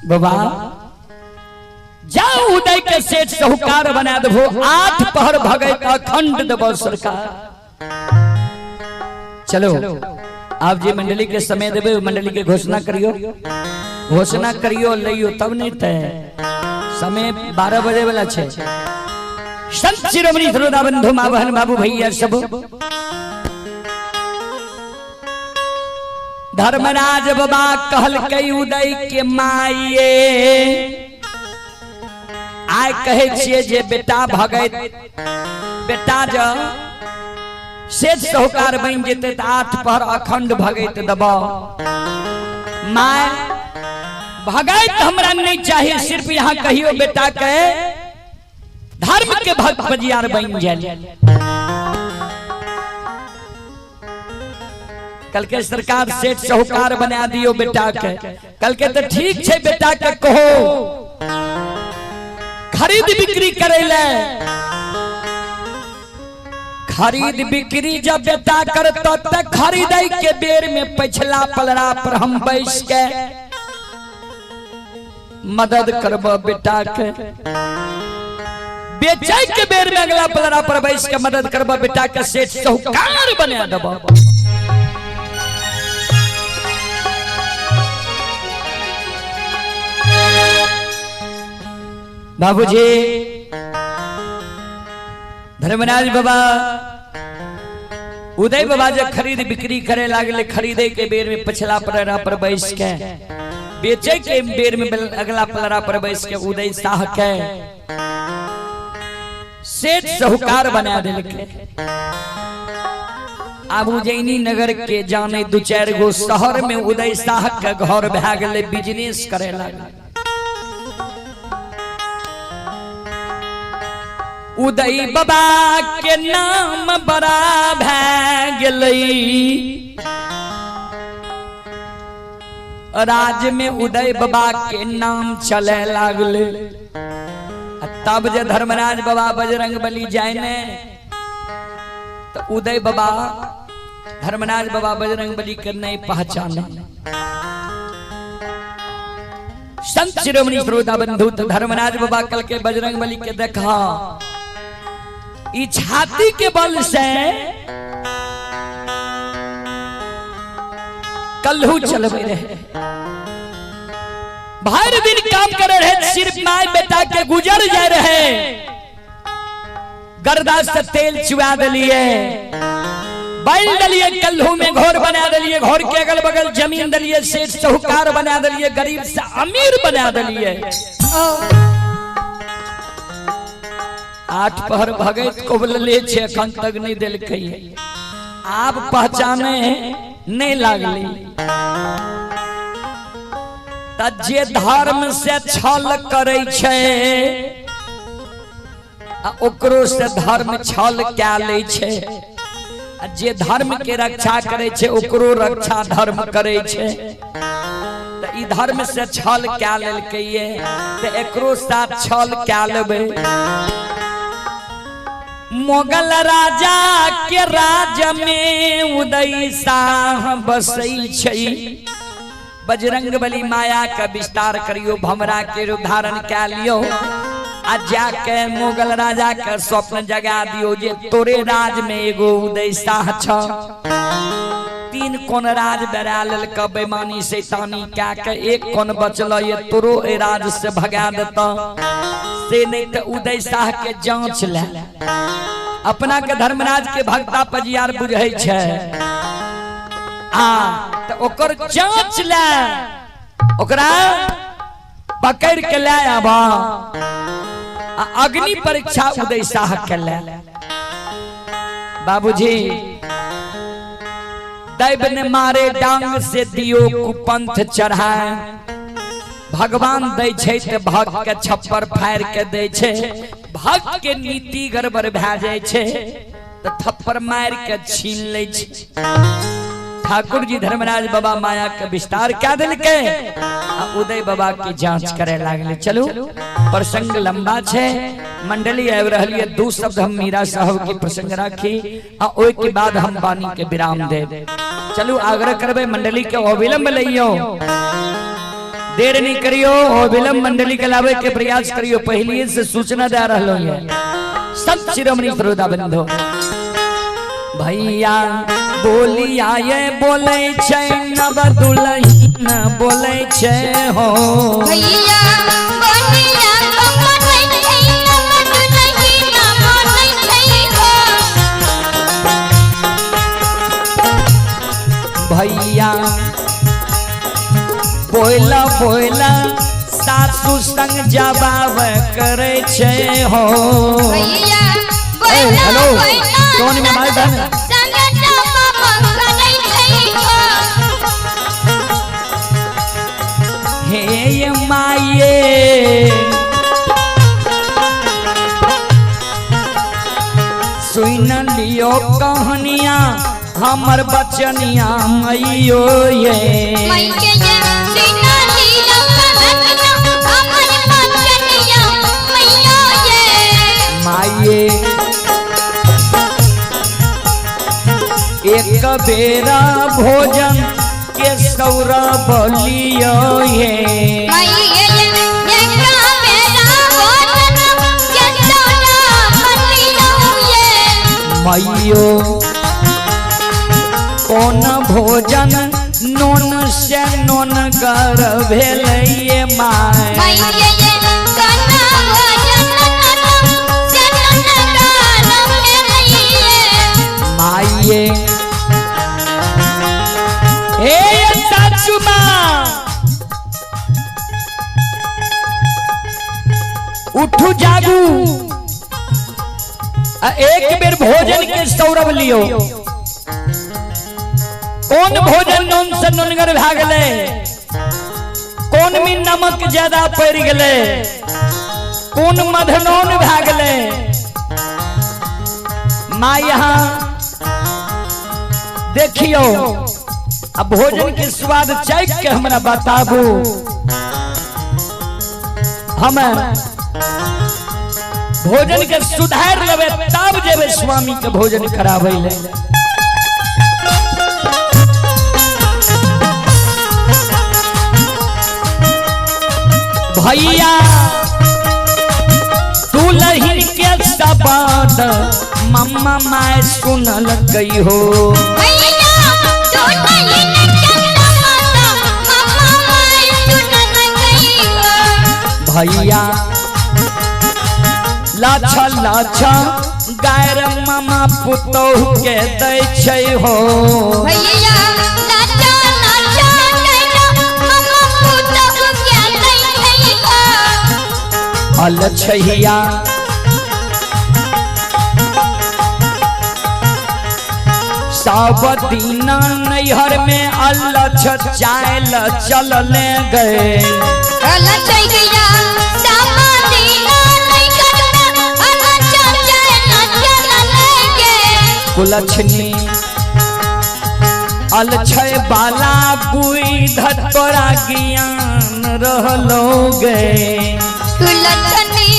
बाबा जाओ उदय के सेठ साहूकार बना देबो, 8 पहर भगैत अखंड देबो सरकार। चलो आप जे मंडली के समय देबे मंडली के घोषणा करियो, घोषणा करियो लइयो तब नहीं ते समय 12 बजे वाला छे। संत शिरोमणि श्रोता बंधु माँ बहन बाबू भैया सब, धर्मराज बाबा कहलकै उदय के माये, आइ कहै छियै जे बेटा भगैत बेटा ज सेठ साहूकार बनि जेतै तऽ 8 पहर अखंड भगैत देब। My भगैत हमरा नहीं चाहिए, सिर्फ यहाँ कहियो बेटा के धर्म के भक्त बजियार बन जाए। कल के सरकार सेठ साहूकार बना दियो बेटा के, कल के तो ठीक छे बेटा के कहो खरीद बिक्री करे ले, खरीद बिक्री जब बेटा करता त खरीदे के बेर में पिछला पलड़ा पर हम बैस के मदद करब बेटा के, बेचे के बेर में अगला पलड़ा पर बैस के मदद करब बेटा के, सेठ साहूकार बना देब। बाबूजी धर्मराज बाबा उदय बाबा जब खरीद बिक्री करे लागले, खरीदे के बेर में पिछला पलड़ा पर बैस के, बेचे के बेर में अगला पलड़ा पर बैस के उदय शाह के सेठ साहूकार बना देलकै। आब उज्जैनी नगर के जाने 2-4 गो शहर में उदय शाह के घर भए गेलै, बिजनेस करे लागल। उदय बाबा के नाम बड़ा भए गेलै, राज में उदय बाबा के नाम चले लागले। तब जे धर्मराज बाबा बजरंग बली जाए ने तो उदय बाबा धर्मराज बाबा बजरंग बली के नहीं पहचाने। संत शिरोमणि श्रोता बंधु तो धर्मराज बाबा कल के बजरंग बली के देखा ई छाती के बल से कल्हू चलबे रहे, भर दिन काम करे रहे, सिर्फ my बेटा के गुजर जाए रहे, गर्दा से तेल चुआ दिलिए, बैल दिलिए, कल्हू में घर बना दिलिए, घर के अगल बगल जमीन दिलिए, सेठ साहूकार बना दिलिए, गरीब से अमीर बना दिलिए। 8 पहर भगैत कोबलले छे अखन तक नहीं देलकै, आब पहचाने नहीं लागली। त जे धर्म से छल करै छै आ ओकरो से धर्म छल कै लै छै, आ जे धर्म के रक्षा करै छै ओकरो रक्षा धर्म करै छै। त ई धर्म से छल कै लेलकै ये त एकरो साथ छल कै लेबै। मुगल राजा के राज में उदय शाह बसै छै, बजरंग बली माया का विस्तार करियो, भमरा के रूप धारण कै लियो, आ जाके मुगल राजा के स्वप्न जगा दियो जे तोरे राज में एगो उदय शाह छ। 3 कोन राज बेरा लेलक बेमानी शैतानी कै के, 1 कोन बचल ये तोरो ए राज से भगा देता, से नहीं तो उदय शाह के जांच ले। अपना के धर्मराज के भक्ता पजियार बुझै छै आ तो ओकर जांच ले, ओकरा पकड़ के ले आबा आ अग्नि परीक्षा उदय शाह के ले। बाबूजी दैव ने मारे डांग से दियो कुपंथ चढ़ाए, भगवान दै छै ते भक्त के छप्पर फाड़ के दै छै, भक्त के नीति गड़बड़ भए जाइ छै त थप्पड़ मार के छीन लै छै। ठाकुर जी धर्मराज बाबा माया के विस्तार क्या देलकै आ उदय बाबा के जांच करे लागले। चलू प्रसंग लंबा छै, मंडली आबि रहल ये, 2 शब्द हम मीरा साहब के प्रसंग राखी आ ओहि के बाद हम वाणी के विराम देब। चलू आग्रह करबै मंडली के अविलंब लइयो। देर नहीं करियो और विलंब मंडली के लावे के प्रयास करियो। पहले से सूचना दे रहा हूं। संत शिरोमणि श्रोता बंधो, भैया बोलिया ये बोले छै नव दुल्हन बोले छै हो। भैया बोलिया बोलै छै नव दुल्हन बोलै छै हो। भैया बोला बोला सासू संग जवाब करे छै हो। भैया बोला हेलो, बोला कौन में माइक है? संग जवाब करै छै हो। हे ये माये सुन लियो कहानिया हमर बचनिया मैयो ये। मैया ये सुना लियो कहानिया हमर बचनिया मैया ये। माये एक बेरा भोजन के सौरभ लियो ये। मैया ये एक बेरा भोजन के सौरभ लियो ये। मैयो कोन भोजन नोन से नोन गर भेलै my. मैया ये कोन भोजन नोन से नोन गर भेलै ये। माये हे सासू माँ उठू जागू आ एक बेर भोजन के सौरभ लियो। कौन भोजन नून से नुनगर भए गेलै, कौन में नमक ज्यादा पड़ गेलै, कौन मधनौन भए गेलै। माँ यहाँ देखियो आ भोजन के स्वाद चख के हमरा बताबू। हम भोजन के सुधार लेबै तब जेबै स्वामी के भोजन कराबै ले। भैया दुल्हन के शब्द मम्मा my सुनल गई हो। भैया दुल्हन के शब्द मम्मा my सुनल गई हो। भैया लाछा लाछा गायर मामा पुतोह के दै छै हो। भैया लाछा लाछा गायर मामा पुतोह के दै छै हो। अलछहिया सब दीना नैहर में अलछ चायल चलने गए। अलछहिया सब दीना नैहर में अलछ चायल चलने गए। कुलछनी अलछय बाला बुई तोरा ज्ञान रहलो गे। कुलछनी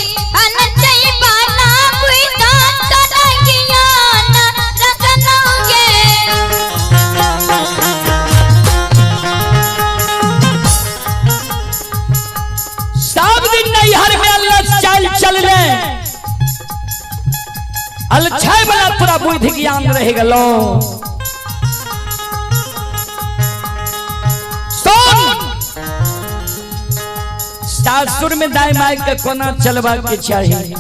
अलछय बाला बुई तोरा ज्ञान रहलो गे। सब दिन नैहर में अलछ चाल चलले, अलछय वाला तोरा बुद्धि ज्ञान रह गलो। सुन सासुर में दाई माई के कोना चलबा के चाही,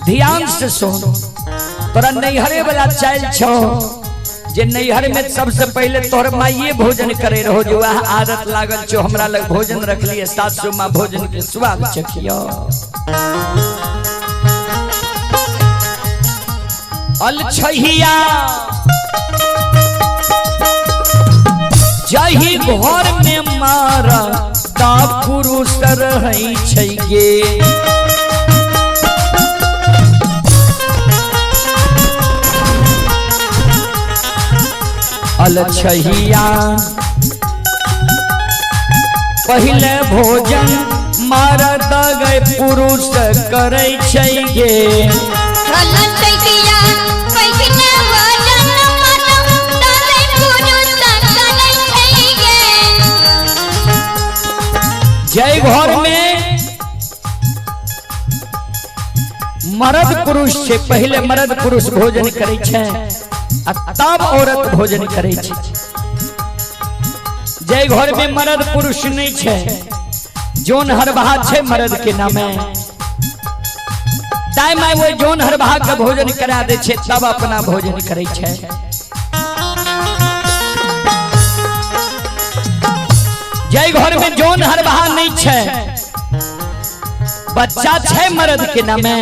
ध्यान से सुन। तोरा नैहरे वाला चाल छो जे नैहर में सबसे पहले तोहर माइये भोजन करे रहो, जो वह आदत लागल छो हमरा लग भोजन रखलिए सासु माँ भोजन के स्वाद चखियो। अलछहिया जही घर में मारा ता पुरुष रहै छै गे। अलछहिया पहले भोजन मारत गए पुरुष करै छै गे। अलछहिया पहले भोजन मारत गए पुरुष करै छै गे। जय घर में मर्द पुरुष से पहले मर्द पुरुष भोजन करे छै आ तब औरत भोजन करे छै। जय घर में मर्द पुरुष नहीं छै, जोन हरबाहा छै मर्द के नामे, दाय my वो जोन हरबाहा के भोजन करा दे छै तब अपना भोजन करे छै। जय घर में जोन हरबाहा नहीं छै, बच्चा छै मर्द के नामे,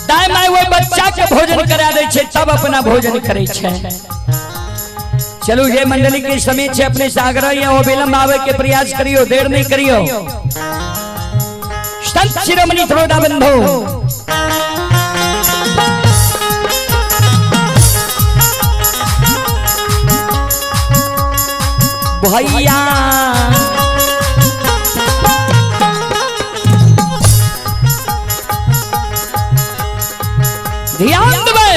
दाय my वो बच्चा के भोजन करा दे छै तब अपना भोजन करे छै। चलू जे मंडली के समय छै अपने से आग्रह है वो विलंब आवे के प्रयास करियो, देर नहीं करियो। संत शिरोमणि श्रोता बंधु, भैया ध्यान देबै,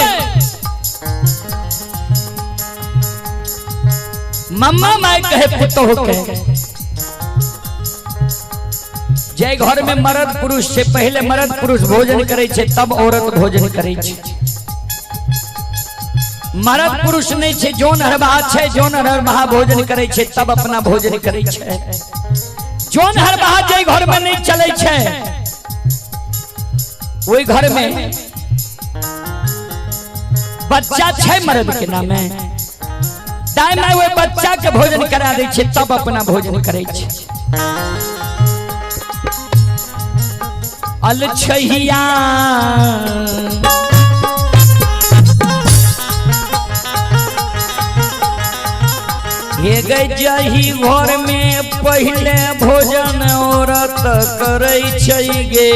मम्मा my कहे पुतोह के, जय घर में मर्द पुरुष से पहले मर्द पुरुष भोजन करे छै तब औरत भोजन करे छै। मर्द पुरुष नहीं छै, जोन हरबाहा छै, जोन हरबाहा भोजन करे छै तब अपना भोजन करे छै। जोन हरबाहा जय घर में नहीं चले छै ओहि घर में बच्चा छै मर्द के नामे, दाय my ओहि बच्चा के भोजन करा दै छै तब अपना भोजन करे छै। अलछहिया हे गई जही घर में पहले भोजन औरत करे छै गे,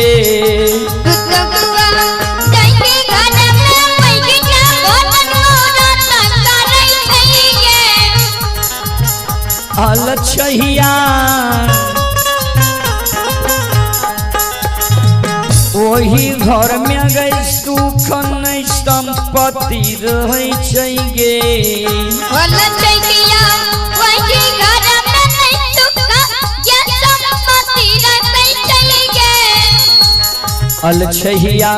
अलछहिया ओही घर में गई सुख नहीं संपत्ति रहै छै गे। अलछहिया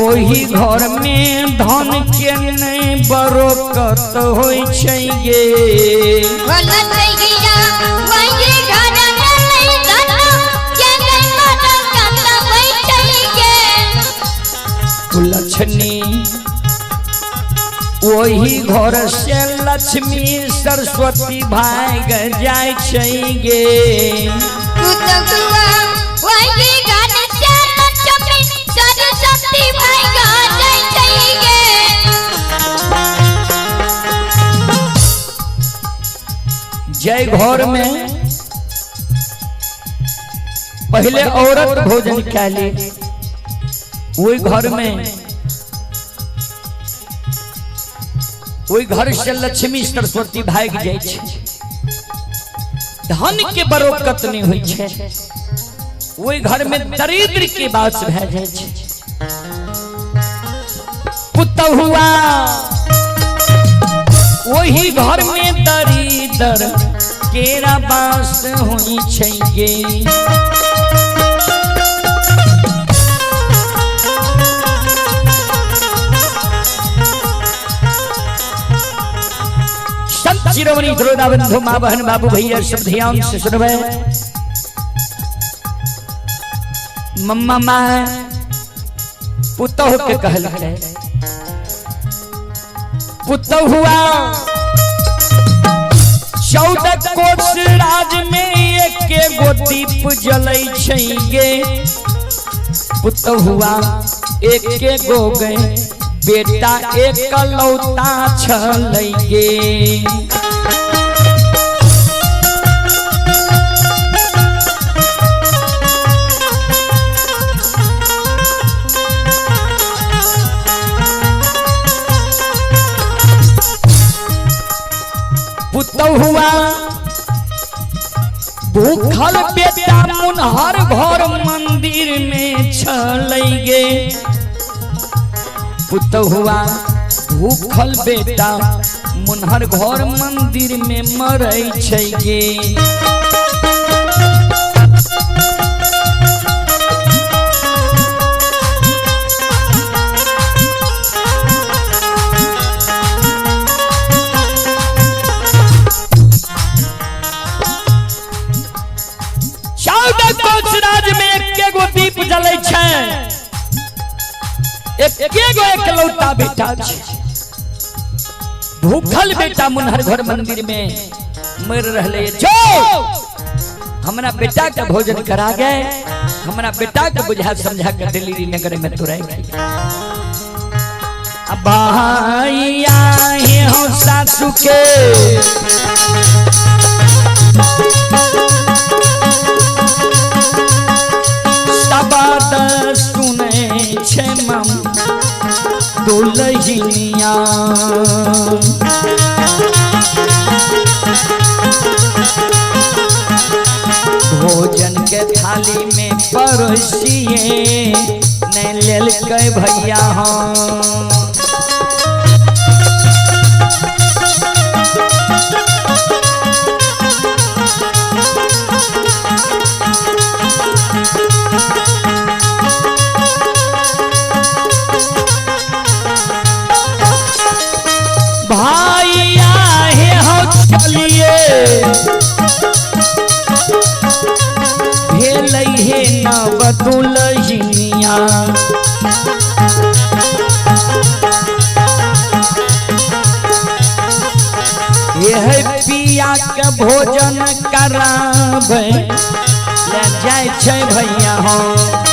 ओही घर में धन के नहीं बरकत होइ छै गे। लक्ष्मी ओही घर से लक्ष्मी सरस्वती भाग जाय छै गे। जय घर में पहले औरत भोजन कैली वही घर में वही घर से लक्ष्मी सरस्वती भाग जाय छै, धन के बरकत नहीं होइ छै, वही घर में दरिद्र के वास भए जाय छै। पुतहुआ वही घर में दरिद्र केरा बास होइ छै गे। संत शिरोमणि श्रोता बंधु, माँ बहन बाबू भैया सब ध्यान से सुनबे। मम्मा माँ पुतोह के कहलकै, पुतहुआ 14 कोस राज में एक गो दीप जलै छै गे। पुतहुआ एक गो गे बेटा एकलौता छलै गे। पुतहुआ भूखल बेटा मुनहर घर मंदिर में छलै गे। पुतहुआ भूखल बेटा मुनहर घर मंदिर में मरै छै गे। 14 कोस राज में एके गो दीप जलै छै, एके गो एकलौता बेटा छै। भूखल बेटा मुनहर घर मंदिर में मर रहले। जो हमरा बेटा के भोजन करा गए, हमरा बेटा के बुझा समझा के दिल्ली नगर में तुरई। अब भाई आए हो सासू के शब्द सुने छे मम दुलहिनिया। भोजन के थाली में परोसिए नहीं लेलकै भैया हम। भाई आहे हो चलिए भेलै हे नव दुलहिनिया। यह पिया के भोजन कराबै ले जाइ छै भैया हो।